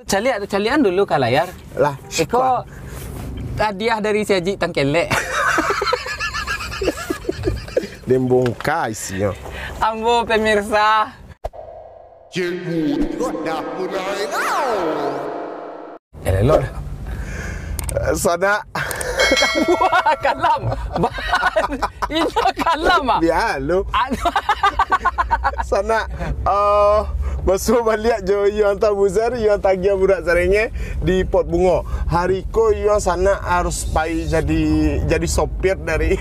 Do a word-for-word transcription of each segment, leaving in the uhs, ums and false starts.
Caliak, caliakan dulu ka layar. Lah, iko hadiah dari si Haji Tangkelek. Den bongka isinyo. Ambo pemirsa. Cikgu, dah mulai. Elok dah. Sanak. Wah, kalam. Inyo kalam, ah. Bia lu. Sanak, eh, basuo baliak jo Yuang Tabuzer, Yuang Tagiah Burak Sarengeh di Pot Bungo. Hari ko Yuang sanak harus pai jadi, jadi sopir dari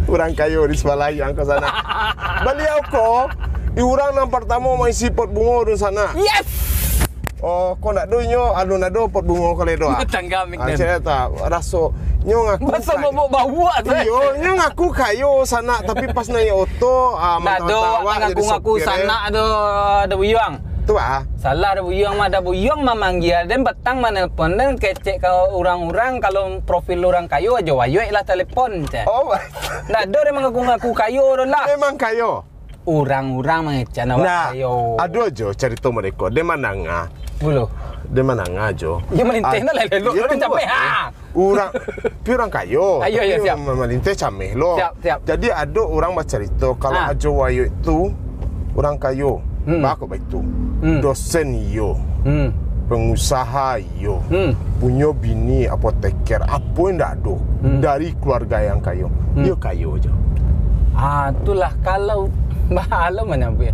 urang kayo di sabalah Yuang ko sanak. Baliau ko, i urang nan partamo maisi Pot Bungo tu sanak. Yes! Oh, ko ndak do inyo, alun ado Pot Bungo kalai do, ah. Tangga mik Ah, den. Cek ta, raso nyo ngaku Masa kayo. Bobok bawak tu, eh? Iyo, nyo ngaku kayo sanak, tapi pas naiak oto, ah, Ndak do, mantah-mantah awak jadi ngaku-ngaku sopir, eh. Sanak do, Da Buyuang. Tu, ah. Salah Da Buyuang mah, Da Buyuang mah manggia den, patang manelpon den, kecek ka urang-urang, kalau profil urang kayo ajo wayuik lah telepon, cek. Oh, Ndak do den mangaku-ngaku kayo do lah. Memang kayo. Urang-urang mangecek awak Nah, kayo. Ado jo carito mereko. Den mandanga. Pulo. Den mandanga jo. Iyo, malinteh Ah, nah lah, elok, iyo, elok, tunggu. Capek, ha. Urang, pi urang kayo. Ah, iyo, iyo, Tapi siap. ma-, malinteh cameh lo. Siap, siap. Jadi, ado urang bacarito, kalau Ah. Ajo Wayuik tu urang kayo. Hmm. Bako baitu. Hmm. Dosen iyo. Hmm. Pengusaha iyo. Hmm. Punyo bini apoteker, apo indak ado. Hmm. Dari keluarga yang kayo. Hmm. Iyo kayo jo. Ah, itulah kalau bahalo manyabuik.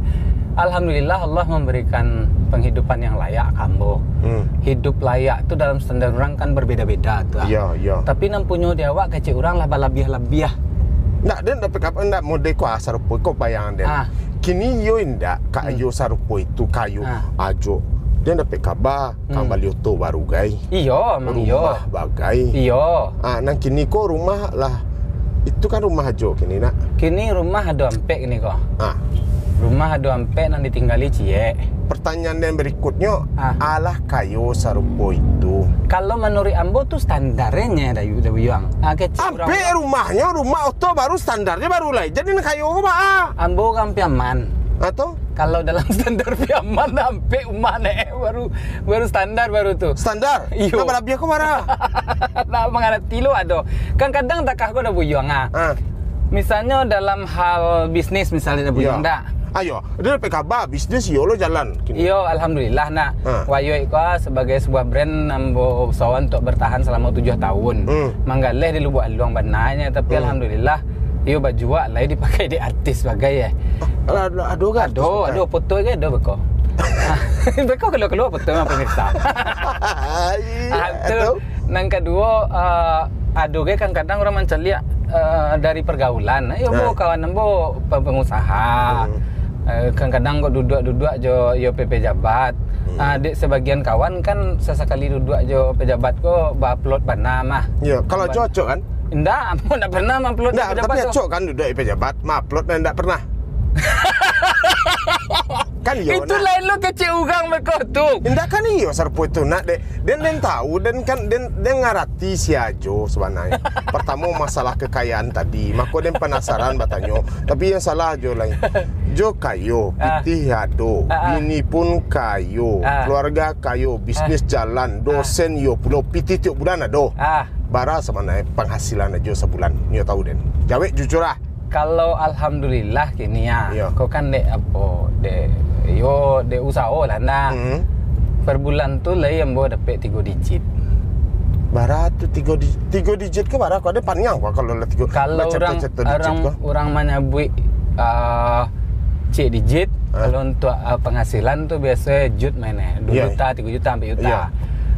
Alhamdulillah, Allah memberikan penghidupan yang layak ka ambo. Hmm. Hidup layak tu dalam standar urang kan berbeda-beda tu, ah. Iya, iya. Tapi nan punyo di awak kecek urang lah balabiah-labiah. Ndak, den dapek kaba, ndak model ko, ah, sarupo ko bayangan den. Ah. Kini iyo indak, ka Hmm. iyo sarupo itu, kayo Ah. ajo. Den dapek kaba, Hmm. kambali oto baru gai. Iyo, amang iyo. Rumah bagai. Iyo. Ah, nan kini ko rumah lah, itu kan rumah ajo kini, nak? Kini rumah ado ampek kini ko. Ah. Rumah ado ampek, nan ditinggali ciek. Pertanyaan yang berikutnyo, Ah. alah kayo sarupo itu. Kalau manuruik ambo tu standarnyo, Dayu, Dayu Yuang. Ah, kecek urang Ampek rumahnyo, rumah oto baru standarnyo baru lai. Jadi nan kayo ko, Pak, ah. Ambo urang Piaman. Ah, tu? Kalau dalam standar Piaman, ampek umah neh, baru, baru standar baru tu. Standar? Iyo. Nan balabiah ko bara? Nak mangarati lo ado. Kan kadang takah ko Da Buyuang, ah. Ah. Misalnyo dalam hal bisnis misalnyo Da Buyuang, Iyo. dak? Ayo, den dapek kaba, bisnis iyo lo jalan kini. Iyo, alhamdulillah, nak. Ah. Wayuik ko, ah, sebagai sebuah brand, ambo usaho untuk bertahan selama tujuh tahun. Hmm. Manggaleh di Lubuak Aluang bananyo, tapi Hmm. alhamdulillah, iyo bajuak lai dipakai dek artis bagai, eh. Ah, ado, ado kan? Ado, ado foto ge, ado beko. Beko kalua-kalua foto mah, pemirsa. Iya, Ah, tu. Nan kaduo, eh, ado ge kadang-kadang urang mancaliak, eh, dari pergaulan. Yo, ambo Nah. kawan ambo pe-, pengusaha. Hmm. Eh, kadang-kadang kok duduak-duduak jo, yo, pe-, pejabat. Hmm. Ah, dek sebagian kawan kan sasakali duduak jo pejabat ko ba-upload bana mah. Yo, kalau Ban- cocok kan? Indak, ambo indak pernah ma-upload Indak, pejabat tapi tu. Acok kan duduak di pejabat, ma-upload nan indak pernah. Kan iyo, Itu nah. lain lo kecek urang beko tu. Indak kan iyo sarupo itu, nak, dek. Den, den tahu, den kan, den, den ngarati si Ajo sabananyo. Pertamo masalah kekayaan tadi, mako den penasaran batanyo. Tapi yang salah Ajo lai. Jo kayo, Ah. pitih ado, Ah, ah. bini pun kayo, Ah. keluarga kayo, bisnis Ah. jalan, Ah. dosen iyo pulo, pitih tiok bulan ado. Ah. Bara sabananyo penghasilan Ajo sabulan? Nio tahu den. Jawek jujur lah. Kalau alhamdulillah kini ya, Iyo. ko kan dek apo, dek, yo, dek usaho lah, nah. Hmm. Per bulan tu lai ambo dapek tigo digit. Bara tu tigo di-, tigo digit ko bara ko? Ado paniang ko kalau lah tigo, Kalau macam urang, kecek tu digit urang, ko? urang manyabuik, ah, cek digit, Ah. kalau untuk, ah, penghasilan tu biaso jut main, eh. Duo Iyo. juta, tigo juta, ampek juta. Iyo.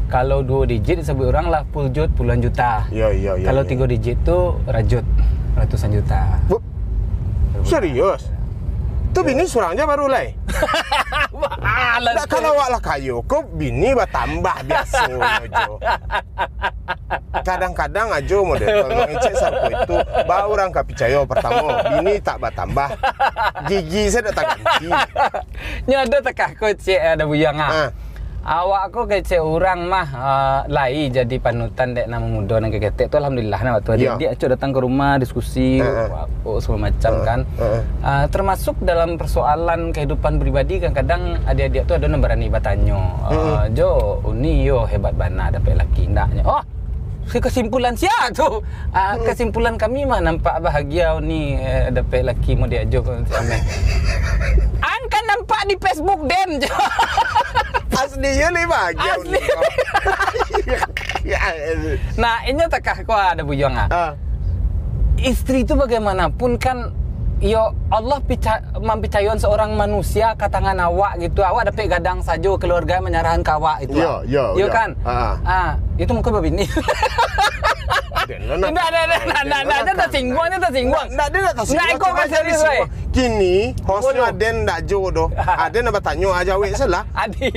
Kalau duo digit disebut urang lah puluah jut, puluahan juta. Iyo, iyo, iyo, Kalau iyo. tigo digit tu rajut, ratusan juta. Bu-, serius? Tu bini surang je baru lai. Alah, Ndak, tu. kalau awak lah kayo, ko bini batambah biasonyo jo. Kadang-kadang Ajo model ko mangecek sarupo itu, ba urang ka picayo. Pertamo, bini tak batambah. Gigi sajo dak taganti. Nyo ado takah ko cek, eh, Da Buyuang, ah. Ah. Awak ko kecek urang mah, ah, lai jadi panutan dek nan mudo nan ketek tu, alhamdulillah nah, waktu Yo. Adik-adik acok datang ka rumah, diskusi, Heeh. apo, sagalo macam Heeh. kan. Heeh. Ah, termasuk dalam persoalan kehidupan pribadi, kadang-kadang adik-adik tu ado nan barani batanyo, Heeh. ah, "Jo, Uni yo hebat bana dapek laki, ndaknyo?" Oh, kesimpulan sia tu? Ah, Hmm. kesimpulan kami mah nampak bahagia Uni, eh, dapek laki model Ajo ko, Ameh. Ang kan nampak di Facebook den, Jo. Asli yo ni bahagia Asli. Uni ko. Ya, ya. Nah, inyo takah ko ado buyuang ah. Ah. Istri tu bagaimanapun kan, yo Allah pica-, mampicayoan seorang manusia ka tangan awak gitu. Awak dapek gadang sajo, keluarga manyarahan ka awak gitu. Yo, ah. yo, Yo yo. kan? Ah. Ah, itu mungkin babini. Den lah nak Indak, indak, indak, indak, Den indak, lah indak, nak tersinggung, indak tersinggung. Indak, indak, indak tersinggung. Indak, iko Cuma kan jadi serius, semua. weh. Kini, hostnya Bodoh. Den ndak Jo doh. Ah, den nak batanyo aja, weh, salah. Adi.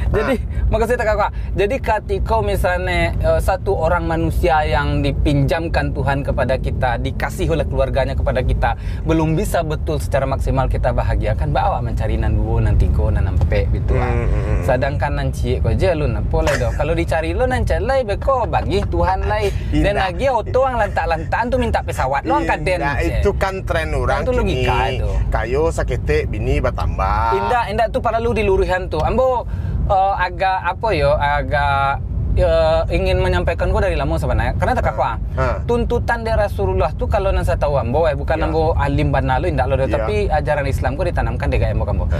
Jadi, Ah. makasih tak, Kak. Jadi, katiko misalnya, eh, satu orang manusia yang dipinjamkan Tuhan kepada kita, dikasih oleh keluarganya kepada kita, belum bisa betul secara maksimal kita bahagiakan, baa awak mancari nan duo, nan tigo, nan ampek gitu, ah. Hmm, hmm, hmm. Sadangkan nan ciek ko je alun apo lai doh. Kalau dicari lo nan ciek lai, beko bagih Tuhan lai. Dan Indak. lagi oto ang lantak-lantakan tu minta pesawat lo ang ka den Indak, je. itu kan tren urang Itu logika kini. tu. Kayo saketek, bini batambah. Indak, indak tu paralu diluruihan tu. Ambo, eh, agak apo yo, agak, eh, ingin manyampaikan ko dari lamo sabananyo. Karano takah Ha. ko ah. Ha. Tuntutan dari Rasulullah tu, kalau nan satau ambo, eh, bukan Ya. ambo alim bana lo, indak lo doh, Ya. tapi ajaran Islam ko ditanamkan dek ambo ka ambo. Ha.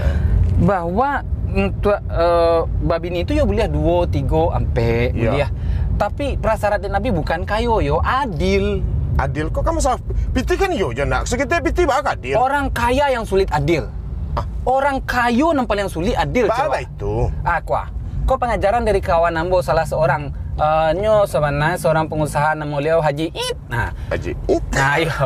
Bahwa untuak, eh, babini tu yo buliah duo, tigo, ampek, Ya. buliah. Tapi prasyarat dari Nabi bukan kayo yo, adil. Adil ko kan masalah pitih kan yo je nak. Saketek pitih baa ka adil. Orang kaya yang sulit adil. Ah. Orang kayo nan paling sulit adil, Baa Cawak. baitu. Ah, ko ah. Ko pangajaran dari kawan ambo salah seorang, eh, nyo sabananyo seorang pengusaha namo beliau Haji It. Nah. Haji It. Nah, iyo.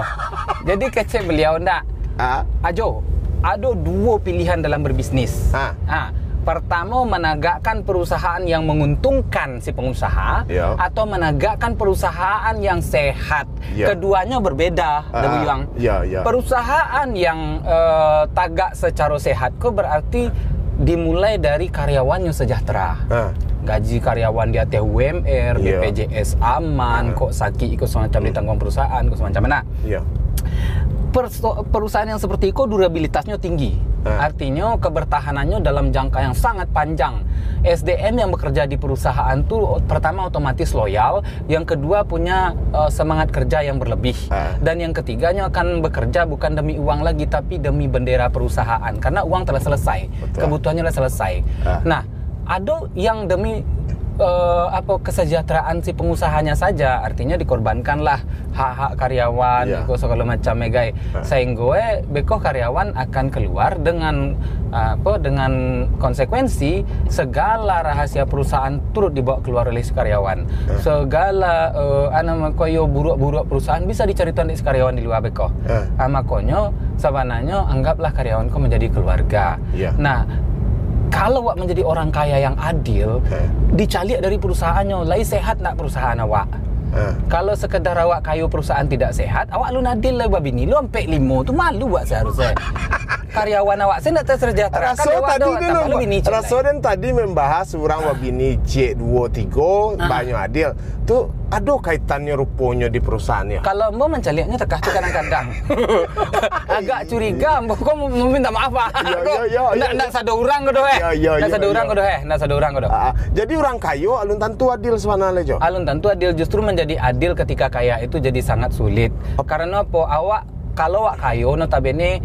Jadi kecek beliau ndak? Ah. Ajo, ado duo pilihan dalam berbisnis. Ah. Ah, pertamo, menegakkan perusahaan yang menguntungkan si pengusaha, Ya. atau menegakkan perusahaan yang sehat. Ya. Keduanyo berbeda, Ah, Dabu Yuang. ya, ya. Perusahaan yang, eh, tagak secara sehat ko berarti dimulai dari karyawannyo sejahtera. Ah. Gaji karyawan di ateh U M R, Ya. B P J S aman, Ah. kok sakik iko semacam Hmm. ditanggung perusahaan, kok semacam mana. Ya. Perso-, perusahaan yang seperti iko durabilitasnyo tinggi. Ah. Artinyo kebertahanannyo dalam jangka yang sangat panjang. S D M yang bekerja di perusahaan tu pertama otomatis loyal, yang kedua punya, eh, semangat kerja yang berlebih. Ah. Dan yang ketiganya akan bekerja bukan demi uang lagi, tapi demi bendera perusahaan. Karena uang telah selesai, Betul. kebutuhannya telah selesai. Ah. Nah, ado yang demi, eh, apa, kesejahteraan si pengusahanya saja, artinya dikorbankanlah hak-hak karyawan, Iya. iko segala macam megai. Ha. Sehingga, eh, beko karyawan akan keluar dengan, ah, apa, dengan konsekuensi segala rahasia perusahaan turut dibawa keluar oleh si karyawan. Ha. Segala, eh, anu, mako yo buruk-buruk perusahaan bisa dicaritoan dek si karyawan di luar beko. Ha. Ah, makonyo, sabananyo anggaplah karyawan ko menjadi keluarga. Iya. Nah, kalau awak menjadi orang kaya yang adil, Ha. dicaliak dari perusahaannyo, lai sehat ndak perusahaan awak? Ha. Kalau sekedar awak kayo perusahaan tidak sehat, awak alun adil lai babini, lu ampek limo tu malu awak seharusnya. Karyawan awak se ndak tersejahterakan, Raso awak tadi ado tu tambah lo, lu bini ciek raso lai. den tadi membahas urang babini ciek duo tigo, Ah. banyak adil. Tu ado kaitannyo ruponyo di perusahaannyo? Kalau ambo mancaliaknyo takah tu kadang-kadang. Agak curiga ambo ko meminta maaf, ah. Yo, yo, yo, Ndak, yo, ndak yo. sado urang ko doh, eh. Yo, yo, Ndak yo, sado urang yo. ko doh, eh. Ndak sado urang ko doh. Ah, ah. Jadi urang kayo alun tantu adil sabananyo, Jo? Alun tantu adil, justru menjadi adil ketika kaya itu jadi sangat sulit. Ap- Karano apo? Awak, kalau awak kayo, notabene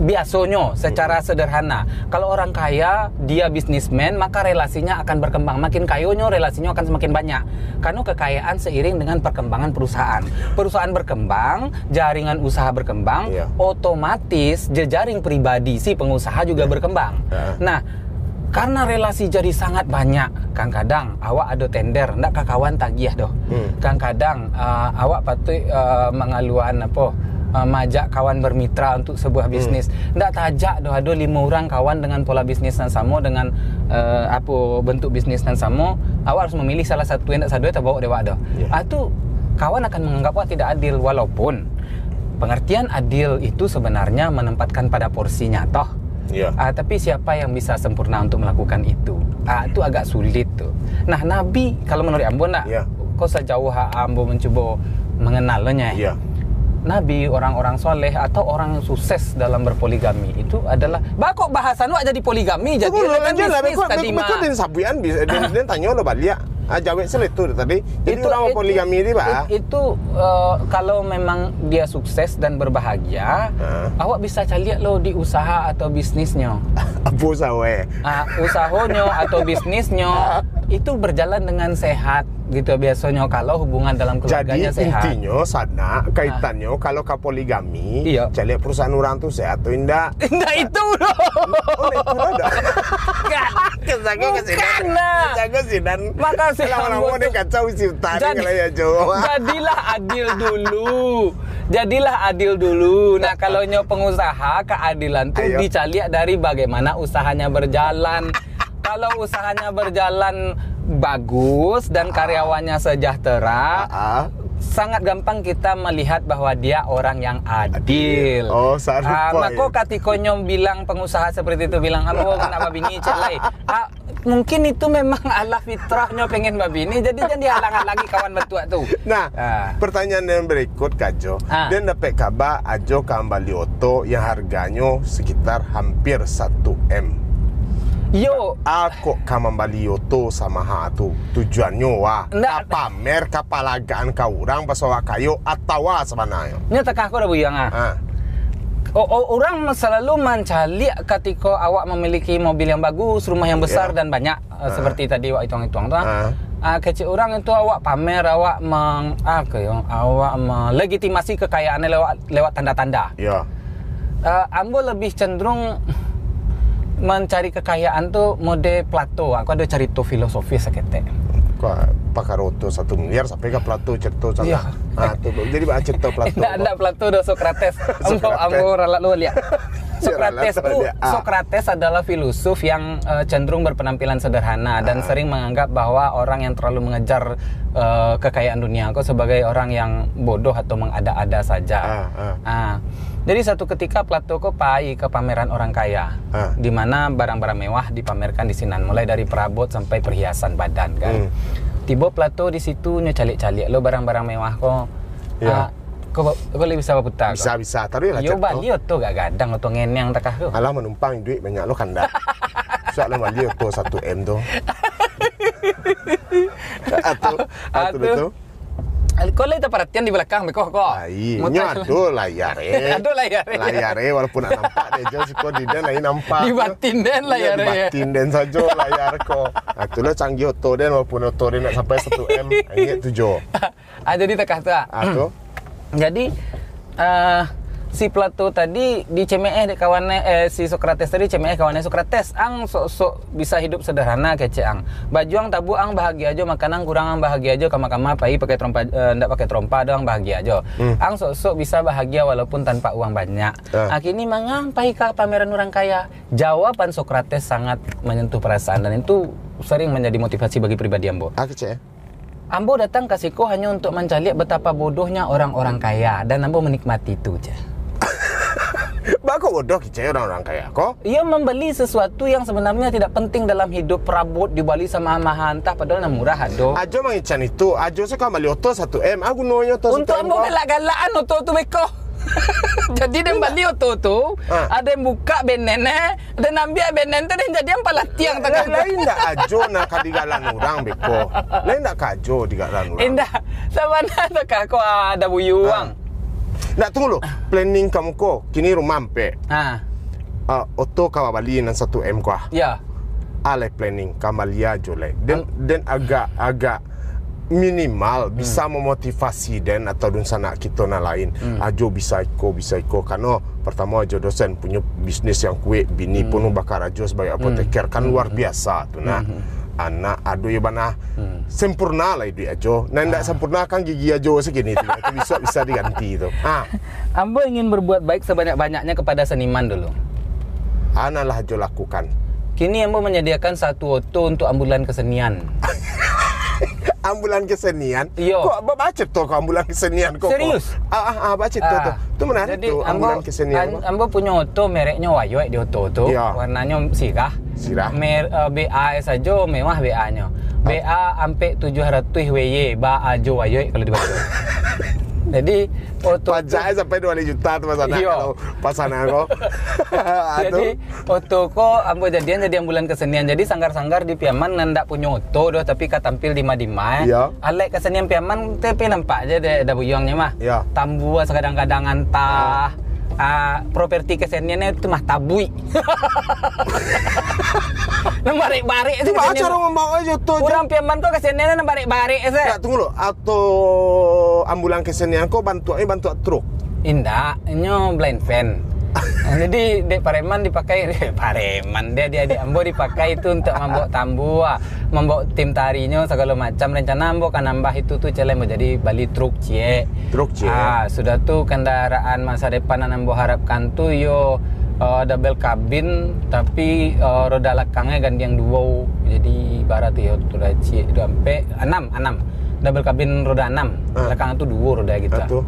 biasonyo secara Hmm. sederhana, kalau orang kaya, dia bisnismen, maka relasinya akan berkembang. Makin kayonyo, relasinya akan semakin banyak. Karena kekayaan seiring dengan perkembangan perusahaan. Perusahaan berkembang, jaringan usaha berkembang, Iya. otomatis jejaring pribadi si pengusaha juga Iya. berkembang. Heeh. Nah, karena relasi jadi sangat banyak, kadang-kadang awak ado tender, ndak ka kawan tagiah doh. Hmm. Kadang-kadang, ah, awak patuik, ah, mangaluan apo, ah, maajak kawan bermitra untuk sebuah Hmm. bisnis. Ndak taajak doh, ado limo urang kawan dengan pola bisnis nan samo, dengan, eh, apo, bentuk bisnis nan samo, awak harus memilih salah satu, ndak sado tabaok dek awak doh. Ya. Ah, tu kawan akan menganggap awak tidak adil, walaupun pengertian adil itu sebenarnya menempatkan pada porsinya, toh. Ya. Ah, tapi siapa yang bisa sempurna untuk melakukan itu? Ah, tu agak sulit tu. Nah, Nabi, kalau menurut ambo nak, Ya. Ko sajauah ambo mencubo mengenalnya, Ya. Nabi, orang-orang soleh atau orang yang sukses dalam berpoligami itu adalah, bah, kok bahasan wak jadi poligami, jadi Tunggu, kan lanjut lah. bisnis Beko, tadi, beko, beko Mak. Den sabuikan, bis- Den, Den tanyo lo baliak. Ah, jawab seletu tu tadi. Jadi Itu- urang it- poligami ni, bah. it- itu, eh, kalau memang dia sukses dan berbahagia, Ha. awak bisa caliak lo di usaha atau bisnisnya. Apo usaho eh? Ah, usahonyo atau bisnisnyo itu berjalan dengan sehat gitu biasanya kalau hubungan dalam Jadi keluarganya sehat. Intinyo sanak kaitannyo kalau ka poligami, Iya. caliak perusahaan urang tu sehat atau indak. Indak itu doh. Oh, itu lah dah. Bukan. Kesaga ke sinan. Bukan lah. Kesaga sinan. Makasih, Lama-lama Ambo. Ni kacau isi utang ni Jadi- kalau ya Jo. Jadilah adil dulu. Jadilah adil dulu. Nah, kalau nyo pengusaha, keadilan tu Ayo. Dicaliak dari bagaimana usahanya berjalan. Kalau usahanya berjalan bagus dan karyawannya sejahtera, Ah, ah. sangat gampang kita melihat bahwa dia orang yang adil. Oh, sarupo, Ah, mako ya. Katiko nyo bilang pengusaha seperti itu bilang, "Ambo nak babini, cek lai." Ah, mungkin itu memang alah fitrahnyo pengen babini, jadi jangan dihalang-halangi kawan batuak tu. Nah, Ah. Pertanyaan yang berikut, Kak Jo. Ah. Den dapek kaba Ajo ka mambali oto yang harganyo sekitar hampir satu M. Yo, Ako ka mambali oto samaha tu. Tujuannyo wah. Ndak. Ka pamer, ka palagaan ka urang paso awak kayo atawa sabananyo. Nyo takah ko dah buyuang ah. Ah. O, o, orang selalu mancaliak katiko awak memiliki mobil yang bagus, rumah yang besar Ya. Dan banyak, eh, Ah. seperti tadi awak ituang-ituang tu ah. Ah. Ah, kecek urang itu awak pamer, awak meng, ah, ke, awak melegitimasi kekayaan lewat lewat tanda-tanda. Ya. Eh, ambo lebih cenderung mencari kekayaan tu mode Plato. Aku ada cerita filosofis saketek. Kok pakar oto satu miliar sampai ka Plato cerita sana. Ya. Ah, tu jadi baca cerita Plato. Ndak, ndak Plato doh, Socrates. Ambo, Socrates. ambo ralat dulu liak. Ya, Socrates ralat tu, dulu liak. Ah. Socrates adalah filosof yang eh, cenderung berpenampilan sederhana dan Ah. sering menganggap bahwa orang yang terlalu mengejar eh, kekayaan dunia ko sebagai orang yang bodoh atau mengada-ada saja. Ah, ah. Ah. Jadi satu ketika Plato ko pai ke pameran orang kaya, Ah. di mana barang-barang mewah dipamerkan di sinan, mulai dari perabot sampai perhiasan badan kan. Hmm. Tibo Plato di situ, nyo caliak-caliak lo barang-barang mewah ko. Ya. Ah, ko, ko boleh bisa baputar ko? Bisa, bisa. Taruh lah Yo, cerita. bali oto gak gadang, oto ngeneng takah tu. Alah, manumpang duit banyak lo kandak. Suak lah bali oto satu M tu. Atu, atu Atu. tu. Kau lai taparatian di balakang beko ko. Ai, Mutar nyo jalan. Ado layar eh. Ado layar eh. Layar eh, walaupun nak nampak deh, jauh siko di den lain nampak. Di batin den Iyo, layar di eh. Batin den sajo layar ko. Ah, tu lah canggih oto den, walaupun oto den nak sampai satu M, angek tujuh. Ah, jadi takah tu ah. Ah, tu. Jadi eh, si Plato tadi dicemeeh dek kawannya, eh, si Socrates tadi cemeeh kawannya, "Socrates, ang sok-sok bisa hidup sederhana kecek ang. Baju ang tabuak ang bahagia ajo, makanan kurang ang bahagia ajo, kama-kama pai pakai trompa, eh, ndak pakai trompa doh ang bahagia ajo. Hmm. Ang sok-sok bisa bahagia walaupun tanpa uang banyak. Ah. Ah, kini manga ang pai ka pameran urang kaya?" Jawaban Socrates sangat menyentuh perasaan dan itu sering menjadi motivasi bagi pribadi ambo. Ah, kecek eh. Ambo datang ka siko hanyo untuk mancaliak betapa bodohnya orang-orang kaya dan ambo menikmati tu je. Bako bodoh kecek orang-orang kaya ko. Ia membeli sesuatu yang sebenarnya tidak penting dalam hidup, perabot dibali samaha-maha, antah padahal nan murah ado. Ajo mangican itu, Ajo suka bali oto satu M. Ah, gunonyo oto Untuk satu M ambo ko. galak-galakan oto tu beko. Jadi den bali oto tu, Ha. ada yang buka benen eh, den ambiak benen tu den jadian palatiang tangah. Lain ndak Ajo nak ka digalan urang beko. Lain ndak ka Ajo digalan urang. Indah, sabana tu kah kau ada buyuang. Ndak, tunggu lu. Planning kamu ko, kini rumah ampek. Ha. Ah, oto ka bali nan satu M ko ah. Ya. Alai planning, kambali ajo lai. Den, den agak, agak minimal bisa memotivasi den atau dunsanak kito nan lain. Ajo bisa iko, bisa iko. Karano pertamo Ajo dosen punyo bisnis yang kuek, bini pun bakarajo sebagai apoteker. Kan luar biasa tu nah. Anak ado yo bana sempurna lah iduik Ajo. Nah, ndak sempurna kan gigi Ajo segini tu. Itu bisa, bisa diganti tu. Ah. Ambo ingin berbuat baik sebanyak-banyaknya kepada seniman dulu. Analah Ajo lakukan. Kini ambo menyediakan satu oto untuk ambulan kesenian. Ambulan kesenian? Iyo. Kok ba-, baco tu kok ambulan kesenian kok? Serius? Ah, ah, ah, baco tu. Ah, tu. Tu menarik jadi, tu, ambo, ambulan kesenian an-, kok. Ambo punyo oto, mereknyo Wayoik di oto tu. Iyo. Warnanyo sirah. Sirah. Mer-, eh, B A sajo mewah B A-nyo. Ah. B A ampek tujuh ratus W Y, ba ajo Wayoik kalau dibaco. Jadi, oto tu pajaknyo sampai duo baleh juta tu, Mas Anak, iyo, kalau pasanan ko. Jadi, oto ko ambo jadian jadi ambulan kesenian. Jadi, sanggar-sanggar di Piaman nan ndak punyo oto doh, tapi ka tampil di ma-di ma, eh. Iyo. Alek kesenian Piaman, tapi nampak je dek Da Buyuang nyo mah. Iyo. Tambua sagadang-gadang antah. Ah. Ah, properti keseniannyo tu mah tabuik. Nan barek-barek tu. Cubo kesenian caro tu. Mambawa je oto je. Urang Piaman ko kesenian nan barek-barek se. Ndak, tunggu lo. Oto ambulan kesenian ko bantuaknyo bantuak truk? Indak, inyo blind van. Jadi, dek pareman dipakai, dek pareman, dek adiak-adiak ambo dipakai tu untuak mambawa tambua, mambawa tim tarinyo sagalo macam. Rencana ambo ka nambah itu tu, calek ambo jadi bali truk ciek. Truk ciek. Ah, sudah tu, kandaraan masa depan nan ambo harapkan tu yo, eh, double cabin, tapi, eh, roda lakangnyo gandiang duo. Jadi, ibarat yo, roda ciek, roda ampek, anam, anam. Double cabin roda anam, ah, belakang tu duo roda gitu. Ah, tu.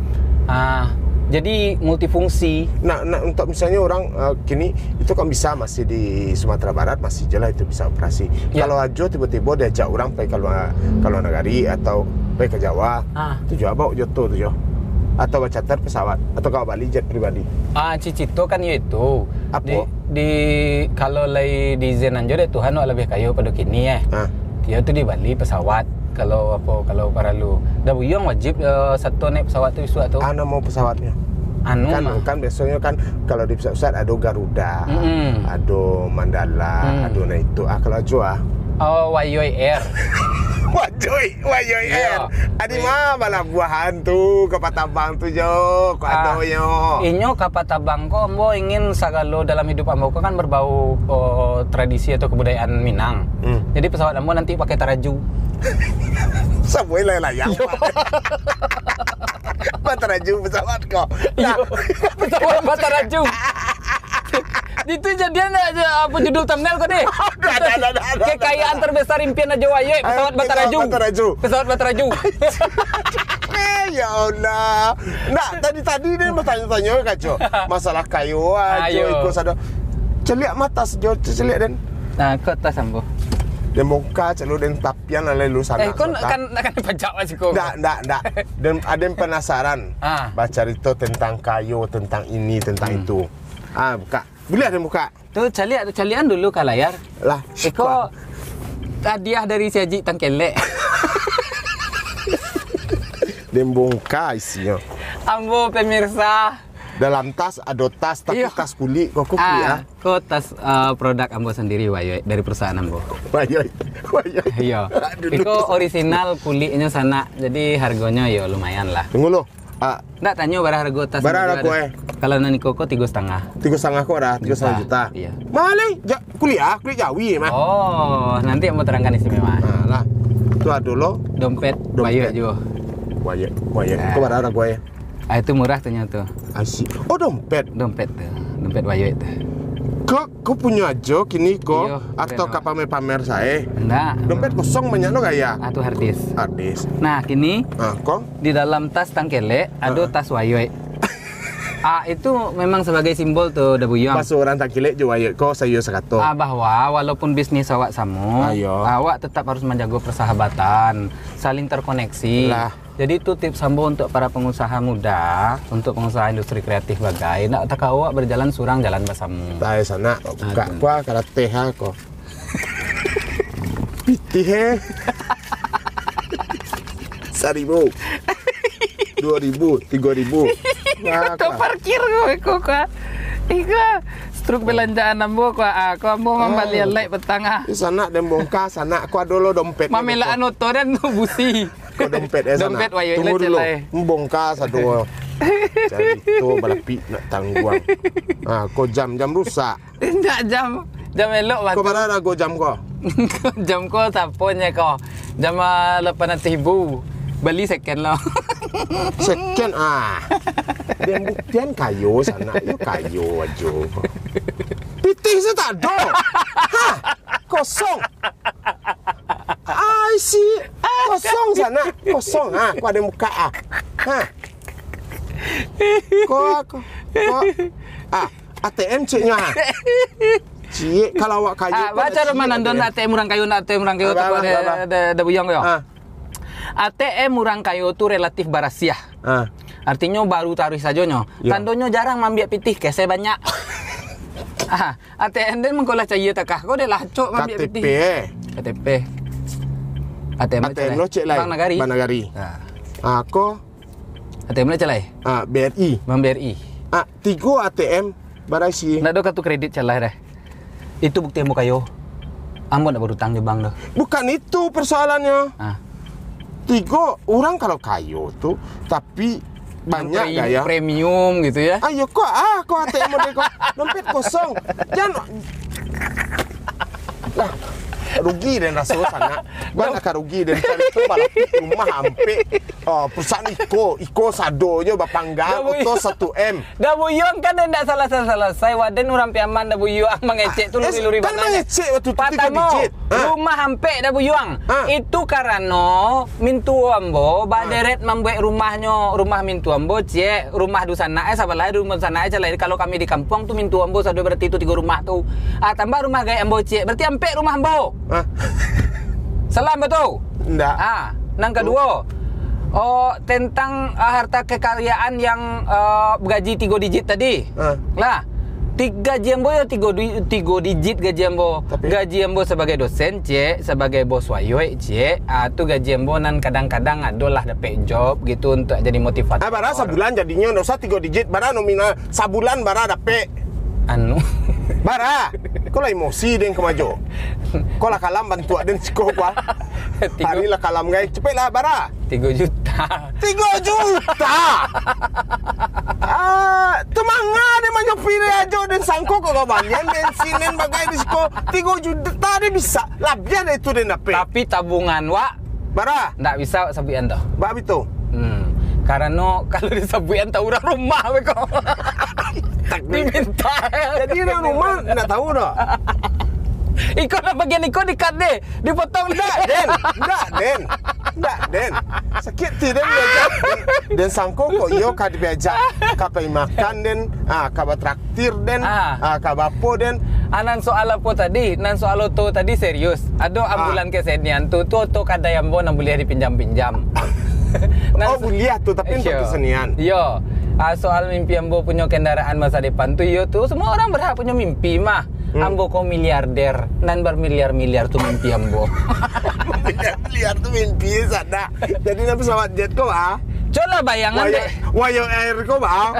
Ah, jadi multifungsi. Nah, nah, untuk misalnya orang, eh, kini itu kan bisa masih di Sumatera Barat, masih je lah itu bisa operasi. Ya. Kalau ajo tiba-tiba diajak orang pai ka lua, ka lua nagari atau pai ka Jawa, ah, tu juo baok jo oto tu jo. Atau bacatar pesawat, atau ka bali jet pribadi. Ah, cicito kan yo itu. Apo? Di, di, kalau lai diizinan jo dek Tuhan, wak labiah kayo pado kini, eh. Ah. Iyo tu dibali pesawat, kalau apo, kalau paralu. Da Buyuang wajib, eh, sato naik pesawat tu isuak tu. Ah, namo pesawatnyo? Anu mah. Kan, kan biasonyo kan kalau di pesawat-pesawat ado Garuda, mm-mm, ado Mandala, hmm, ado nan itu. Ah, kalau ajo ah? Oh, Wayoik Air. Wayoik, Wayoik Air. Iyo. Adi mah balabuahan tu, Kapa Tabang tu jo, kok ado nyo. Ah, inyo Kapa Tabang ko, ambo ingin sagalo dalam hidup ambo ko kan berbau, oh, tradisi atau kebudayaan Minang. Hmm. Jadi pesawat ambo nanti pakai taraju. Sabuai layang-layang. Iyo. Bataraju pesawat ko. Iyo. Nah. Pesawat bataraju. Itu jadian aja apa judul thumbnail ko deh. Ada, ada, ada, ada, ada. Kekayaan terbesar impian Ajo Wayoik, pesawat bataraju. Bataraju. Pesawat bataraju. Eh, ya Allah. Nak, tadi-tadi dia bertanya-tanya, Kak Jo. Masalah kayo aja, ayo, ikut sadar. Celiak mata sejo, celiak den. Nah, kau tas ambo. Den bongkar, celo den tapian, alai lu sana. Eh, kau nak kan, nak kan pajak masih kau. Ndak, ndak, ndak. Den, aden penasaran. Ah. Bacarito tentang kayo, tentang ini, tentang, hmm, itu. Ah, buka. Boleh den buka? Tu, caliak, caliakan dulu ka layar. Lah, iko syukur. Hadiah dari si Haji Tangkelek. Den bongkar isinyo. Ambo pemirsa. Dalam tas, ado tas, tapi iyo, tas kulik, kok kulik, ah, ah. Ko tas, ah, produk ambo sandiri, Wayoik, dari perusahaan ambo. Wayoik, Wayoik. Iyo. Aduh, iko duh, orisinal kuliknyo sanak, jadi hargonyo yo lumayan lah. Tunggu lo. Ah. Ndak tanyo bara hargo tas. Bara hargo, eh? Kalau nan iko ko tigo setengah. Tigo setengah ko ado, tigo setengah juta. Juta. Iyo. Mahal, eh? Ja-, kulik, kulik jawi mah. Oh, nanti ambo terangkan istimewa. Nah, lah. Tu ado lo. Dompet, dompet. Wayoik juo. Wayoik, Wayoik. Nah. Ko bara hargo, eh? Ah, itu murah tu nyo tu. I see. Oh, dompet. Dompet tu. Dompet Wayoik tu. Kok Kau punyo ajo kini ko, iyo, atau ka pamer-pamer sae? Ndak. Dompet kosong banyak lo gaya. Ah, tu harddisk. Harddisk. Nah, kini, ah, ko? Di dalam tas Tangkelek, ado, ah, tas Wayoik. Ah, itu memang sebagai simbol tu, Da Buyuang. Baso urang Tangkelek jo Wayoik ko saiyo sakato. Ah, bahwa walaupun bisnis awak samo, ah, iyo, awak tetap harus manjago persahabatan, saling terkoneksi. Lah. Jadi, itu tips ambo untuk para pengusaha muda, untuk pengusaha industri kreatif bagai, ndak takao awak berjalan surang, jalan basamo. Tae sanak, buka kua karateh ha ko. Pitih, eh. Saribu. Duo ribu, tigo ribu. Nah, tu parkir ko, ko, ko. Iko, struk belanjaan ambo ko, ah, ko ambo mambali alek petang, ah. Di sanak den bongkar, sanak ko ado lo dompet. Mamelaan oto den tu busi. Ko dompet, eh, sanak. Dompet Wayoik. Tunggu lah, dulu. Celai. Bongkar sado. Carito balapik nak tangguang. Ah, ko jam, jam rusak. Indak jam. Jam elok, Bang. Ko bara hargo jam ko? Jam ko sapo nyo ko? Jam, ah, lapan ratus ribu. Bali second lo. Second, ah. Den buktian kayo sanak. Yo kayo ajo. Pitih se tak ado. Hah? Kosong. I see. Kosong sanak, kosong. Ha, ko ado buka ah. Ha. Ko, ko, ko. Ah, A T M cieknyo ah. Ciek, kalau awak kayo Ah, tu baco ada mana sih, don ada. A T M urang kayo, nak A T M urang kayo tu Abah, kok abah, ada, abah. ada, ada buyuang yo. Ah. A T M urang kayo tu relatif barasiah. Ah. Artinyo baru taruih sajonyo. Yo. Tandonyo jarang maambiak pitih, keseh banyak. Ah, A T M den mangko lah cayia takah ko deh lah acok maambiak K T P, pitih. eh. K T P. A T M lo A T M cek lo lai. cek lai. Bank Nagari. Bank Nagari. Ah. Ah, ko A T M lah cek lai. Ah, B R I. Bank B R I. Ah, tigo A T M barasi. Ndak ado kartu kredit cek lai deh. Itu bukti ambo kayo. Ambo ndak barutang jo bank doh. Bukan itu persoalannya. Ah. Tigo, orang kalau kayo tu, tapi banyak Premi-, gaya. premium gitu ya. Ayo kok, ah, kok A T M model kok. Dompet kosong. Jangan. Lah, rugi den raso sanak. Banyak ka rugi den cari tu balapik rumah ampek. Oh, perusahaan iko, iko sado jo bapangga, Dah, Bu. oto satu M. Dah buyuang kan ndak salasai-salasai, waden urang Piaman dah buyuang mangecek tu Ah, luri-luri kan bananyo. mangecek waktu tu tigo Patamo, dijit. Ha. rumah ampek dah buyuang. Ha. Itu karano mintuo ambo Ha. baderet mambuek rumahnyo, rumah mintuo ambo ciek, rumah dusanak eh sabalah, rumah dusanak eh calai. Kalau kami di kampuang tu mintuo ambo sado berarti tu tigo rumah tu. Ah, tambah rumah gaek ambo ciek, berarti ampek rumah ambo. Ha. Salah ambo tu? Ndak. Ah, nan kaduo, oh, tentang, ah, harta kekayaan yang, eh, gaji tigo digit tadi. Ah. Lah, ti-, gaji ambo yo tigo di-, tigo digit gaji ambo. Tapi Gaji ambo sabagai dosen, ciek, sabagai bos wayuik, ciek. Ah, tu gaji ambo nan kadang-kadang adolah dapek job gitu untuk jadi motivator. Ah, bara sabulan jadinyo, ndak usah tigo digit, bara nominal. Sabulan bara dapek. Anu. Bara. Ko lah emosi den kamajo. Ko lah kalam bantuak den siko ko ah. Tigo Hari lah kalam gai. Cepek lah bara. Tigo juta. Tigo juta. Ah, tu manga den manyopi den ajo den sangko ko ka balian bensin den bagai di siko. Tigo juta den bisa. Labiah dari tu den dapek. Tapi tabungan wak Bara? Ndak bisa sabuikan tu. Ba bitu. Hmm. Karano kalau disabuikan tahu urang rumah beko. Diminta. Jadi urang rumah ndak tahu doh. Iko nak bagian iko dikat deh, dipotong deh. Ndak, Den. Ndak, Den. Ndak, Den. Sakik ti, Den, diajak. Den sangko kok iyo ka diajak ka pai makan, Den. Ah, ka batrak- tir den, Ah. ah, ka bapo den. Ah, nan soal apo tadi? Nan soal oto tadi serius. Ado Ah. ambulan kesenian tu, tu oto kadai ambo nan buliah dipinjam-pinjam. Nan Oh, so-, buliah tu, tapi untuk iyo. kesenian. Iyo. Ah, soal mimpi ambo punyo kendaraan masa depan tu, iyo tu, semua orang berhak punyo mimpi mah. Hmm. Ambo ko miliarder, nan bermiliar-miliar tu mimpi ambo. Miliar-miliar tu mimpi sanak. Jadi, nan pesawat jet ko, ah? Cubolah bayangan, Wayo, dek. Wayo Air ko, ba?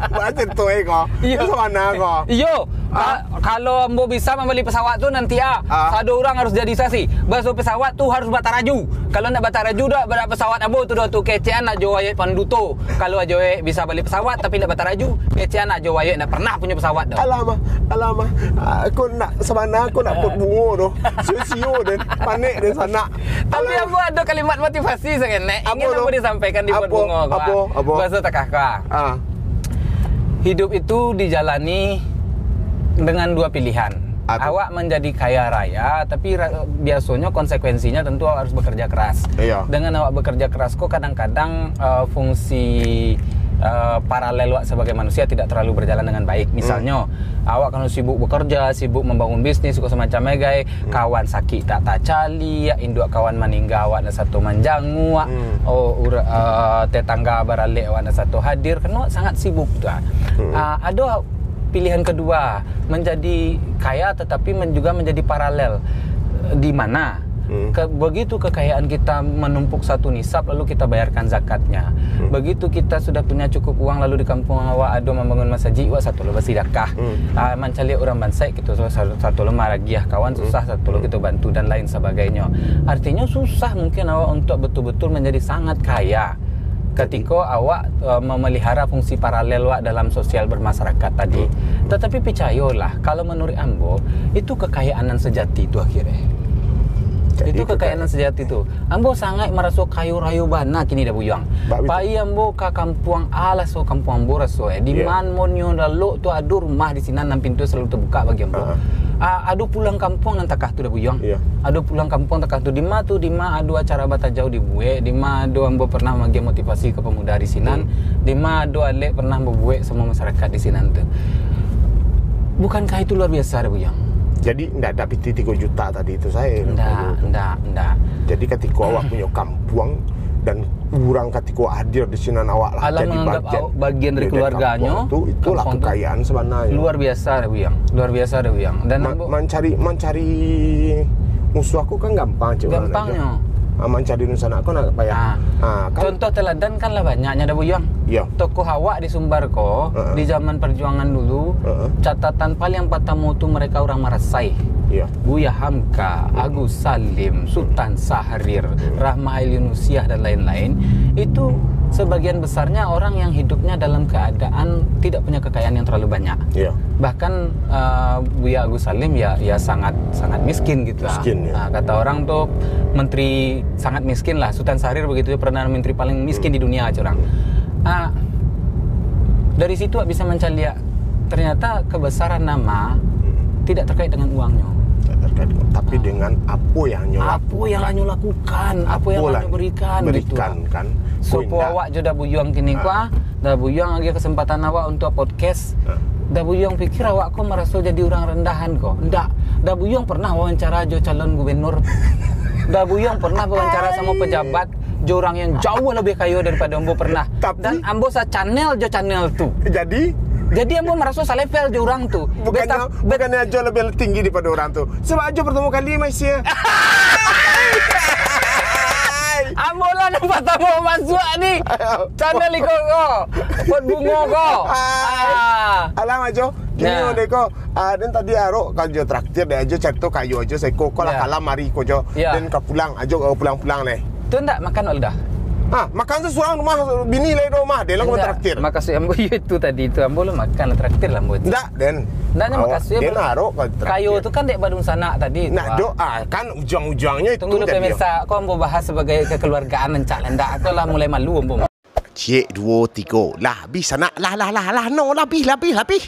Ba cerito, eh, ko? Iyo. Macam mana ko? Iyo. Ah. Ka-, kalau ambo bisa mambali pesawat tu nanti, ah, Ah. sado urang harus jadi saksi. Baso pesawat tu harus bataraju. Kalau ndak bataraju, dak, dak pesawat ambo tu doh tu. Kecekan nak jo Wayo Panduto. Kalau ajo, eh, bisa bali pesawat tapi ndak bataraju, kecekan nak jo Wayo ndak pernah punyo pesawat doh. Alamah, alamah. Aku nak sabana, aku nak pot bungo doh. Sio-sio den, panek den sanak. Tapi Alah. ambo ado kalimat motivasi saketek. Apo Ingin tu? ambo disampaikan di Apo? Buat Bungo ko, Apo? ah. Apo? Baso takah ko, ah. Ah. Hidup itu dijalani dengan dua pilihan. Apo? Awak menjadi kaya raya, tapi ra-, biasonyo konsekuensinyo tentu awak harus bekerja keras. Iya. Dengan awak bekerja keras ko, kadang-kadang, eh, fungsi, eh, paralel awak sebagai manusia tidak terlalu berjalan dengan baik. Hmm. Misalnyo, awak kan sibuk bekerja, sibuk membangun bisnis, ko semacam megai, kawan sakik tak tacaliak, induak kawan maningga awak ndak sato manjanguak, Hmm. oh, ura-, ah, tetangga baralek awak ndak sato hadir, karano sangat sibuk tu, ah. Hmm. Ah, ado pilihan kedua, menjadi kaya tetapi men-, juga menjadi paralel. Di mana? Hmm. Ke-, begitu kekayaan kita menumpuk satu nisab, lalu kita bayarkan zakatnya. Hmm. Begitu kita sudah punya cukup uang, lalu di kampung awak ado mambangun masajik, awak sato lo basidakah. Hmm. Ah, mancaliak urang bansaik, kito sa-, sa-, sato lo maragiah kawan Hmm. susah, sato lo Hmm. kito bantu, dan lain sabagainyo. Artinyo, susah mungkin awak untuk betul-betul menjadi sangat kaya katiko awak, eh, memelihara fungsi paralel awak dalam sosial bermasyarakat tadi. Hmm. Tetapi picayolah, kalau menurut ambo, itu kekayaan nan sejati tu akhirnya. Jadi Itu itu kekayaan nan sejati tu. Ambo sangat maraso kayo rayo bana kini, Da Buyuang. Bak itu. Pai ambo ka kampuang A lah, so kampuang ambo raso, eh. Di Ya. man monyo lalok tu ado rumah di sinan, nan pintu selalu terbuka bagi ambo. Aha. Ah, ado pulang kampuang nan takah tu, Da Buyuang. Iyo. Ado pulang kampuang takah tu. Di ma tu, di ma ado acara batajau dibuek, di ma ado ambo pernah magiah motivasi ka pamuda di sinan, hmm, di ma ado alek pernah babuek samo masyarakat di sinan tu. Bukankah itu luar biasa, Da Buyuang? Jadi, ndak, ndak pitih tigo juta tadi tu sae. Ndak, ndak, ndak. Jadi, katiko awak punyo kampuang dan urang katiko hadir di sinan, awak lah alah jadi menganggap bagian, awak bagian dari keluarganyo, kampuang tu, itulah kampuang tu kekayaan sebenarnya. Luar biasa, Da Buyuang. Luar biasa, Da Buyuang. Dan ma-, ambo mancari, mancari musuh aku kan gampang, cik. Gampangnyo. Ah, mancari dunsanak aku nak payah. Ah. Ah, kan. Contoh teladan kan lah banyaknyo, Da Buyuang. Iya. Tokoh awak di Sumbar ko, heeh, di zaman perjuangan dulu, heeh, catatan paling pertama tu mereka orang Marasai. Iya. Buya Hamka, hmm, Agus Salim, Sultan Syahrir, hmm, Rahma Ail Yunusiah dan lain-lain, itu sebagian besarnya orang yang hidupnya dalam keadaan tidak punya kekayaan yang terlalu banyak. Iya. Bahkan, eh, Buya Agus Salim ya, ya sangat, sangat miskin gitu lah. Miskin, ya. Ah, kata orang tu menteri sangat miskin lah. Sultan Syahrir begitu, perdana menteri paling miskin, hmm, di dunia, curang. Ah, dari situ bisa mencaliak ternyata kebesaran nama, hmm, tidak terkait dengan uangnyo. Tidak terkait dengan, tapi, ah, dengan apo yang nyo lakukan. Apo yang nyo lakukan, apo yang nyo berikan, gitu. Apolah berikan, kan. Sopo awak jo Da Buyuang kini ko, ah, Da Buyuang agiah kesempatan awak untuk podcast. Ah. Da Buyuang pikir awak ko maraso jadi urang rendahan ko. Ndak. Da Buyuang pernah wawancara jo calon gubernur. Da Buyuang pernah wawancara samo pejabat. Jo urang yang jauh lebih kayo daripado ambo pernah. Tapi dan ambo sa-channel jo channel tu. Jadi? Jadi ambo maraso salevel jo urang tu. Bukannya, beta, bet- bukannya Ajo lebih tinggi daripado urang tu. Sabab Ajo pertama kali, Malaysia. Ambo lah nan pertama masuak ni. Channel iko ko. Pot bungo ko. Ai. Ah. Alah, Ajo. Kini, nah, ondeh ko, ah, den tadi arok ka Ajo traktir deh, Ajo carito kayo Ajo saiko ko lah, ya, kalam ari ko Jo. Ya. Den ka pulang, Ajo ka pulang-pulang deh. Tu ndak makan wak lai doh? Ah, makan tu surang rumah, bini lai doh mah, den lah ka traktir. Makasuik ambo iyo itu tadi tu, ambo lah makan lah, traktir lah ambo tu. Ndak, den. Ndak, nyo makasuik den arok ka traktir. Kayo tu kan dek badunsanak tadi tu. Nah, ah. Doh, ah, kan ujuang-ujuangnyo itu. Tunggu dulu, pemirsa, ko ambo bahas sabagai kekeluargaan rancak lah, ndak ko lah mulai malu ambo. Ciek, duo, tigo. Lah, abih sanak. Lah, lah, lah, lah, no, lah, abih, lah, abih, lah, abih.